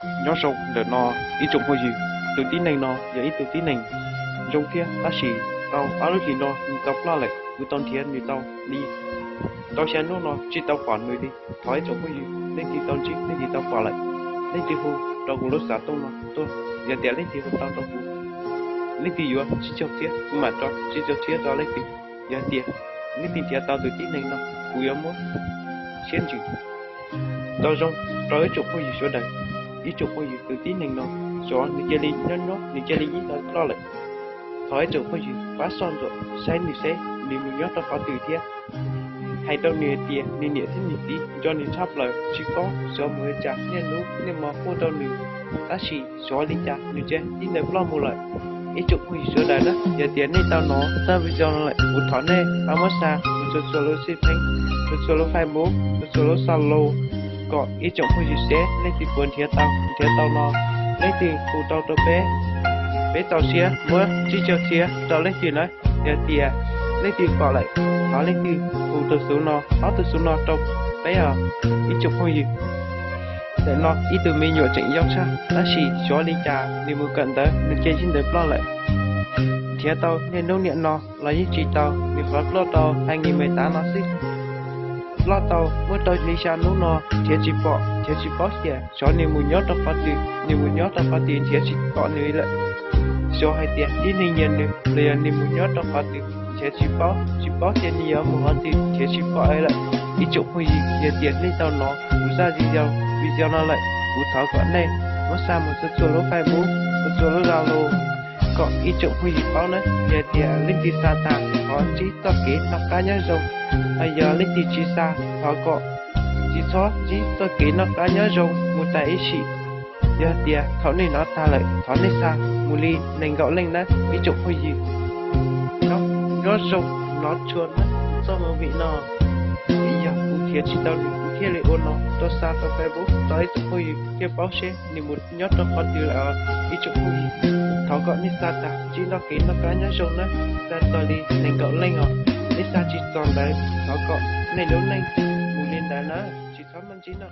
Nyob zoo ntawm no ib tsoom phooj ywg, tus tib neeg no yog ib tug tib neeg zoo thiab, tab sis tau ob lub hlis no nws tau ploj lawm, kuv tau nrhiav nws tau li rau xya hnub no tsis tau pom nws li. Thov ib tsoom phooj ywg leej twg tau ntsib, leej twg tau pom lawm, leej twg hu rau kuv lub xov tooj no tuaj. Yog tias leej twg hu tau rau kuv, leej twg yuav tsib caug txhiab, kuv mam tso tsib caug txhiab rau leej twg. Yog tias leej twg nrhiav tau tus tib neeg no, kuv yuav muab siab ntsws. Tau zoo rau ib tsoom phooj ywg sawv daws, ib tsoom phooj ywg tus tib neeg no, xyov nws cia li nyob nyob nws cia li ib tau ploj lawm. Thov ib tsoom phooj ywg pab soj ntsuam saib nws seb nws mus nyob rau qhov twg thiab. Hais rau nws hais tias nws niam thiab nws txiv nco nws tshaj plaws, tsis paub xyov mus li cas, niaj hnub niaj hmo hu rau nws, tab sis xyov li cas nws cia li ib ntawd ploj mus lawm. Ib tsoom phooj ywg sawv daws na, yog tias nej tau hnov tag video no lawm, kuv thov nej pab muab xa mus txhua txhua lub xij pheeb, txhua txhua lub Facebook, txhua txhua lub Zalo, kom ib tsoom phooj ywg seb leej twg puas nrhiav tau, nrhiav tau no leej twg hu tau rau peb, peb txaus siab muab tsib caug txhiab rau leej twg na. Yog tias leej twg pom lawm, thov leej twg hu tus xov no, ob tug xov no rau peb os ib tsoom phooj ywg. Ntawm no ib tug me nyuam tseem yau tshaj, tab sis xyov li cas nws mus kawm ntawv nws cia li ib ntawd ploj lawm. Nrhiav tau niaj hnub niaj hmo los yeej tsis tau, nws qhov ploj tau hais nqis me tav no xwb. Ploj tau muaj tau li xya hnub no nrhiav tsis pom, nrhiav tsis paub tias xyov nws mus nyob rau qhov twg, nws mus nyob rau qhov twg nrhiav tsis pom nws lawm. Xyov hais tias tib neeg nyiag nws los yog nws mus nyob rau qhov twg nrhiav tsis paub, tsis paub tias nws yuav mus qhov twg nrhiav tsis pom lawm. Ib tsoom phooj ywg, yog tias nej tau hnov kuv zaj video no lawm, kuv thov kom nej muab xa mus txhua txhua lub Facebook, txhua txhua lub Zalo, kom ib tsoom phooj ywg paub na. Yog tias leej twg xa tag thov ntsib txoj kev noj qab nyob zoo, hos yog leej twg tsis xa thov kom tsis txhob ntsib txoj kev noj qab nyob zoo mus tas ib sim. Yog tias thaum nej hnov tag lawm thov nej xa mus li nees nkaum leej na ib tsoom phooj ywg. Nyob zoo, hnov tshua na txoj movie no, vim yog kuv nrhiav tsis tau nws kuv thiaj li ua no rau xa rau Facebook rau ib tsoom phooj ywg thiaj paub seb nws mus nyob rau qhov twg lawm os ib tsoom phooj ywg. Thov kom nej xa tag ntsib txoj kev noj qab nyob zoo na, xa txog li nees nkaum leej os. Nej xa tsis txog ntawd thov kom nej lub neej mus li ntawd na, tsis txhob muaj ntsib no.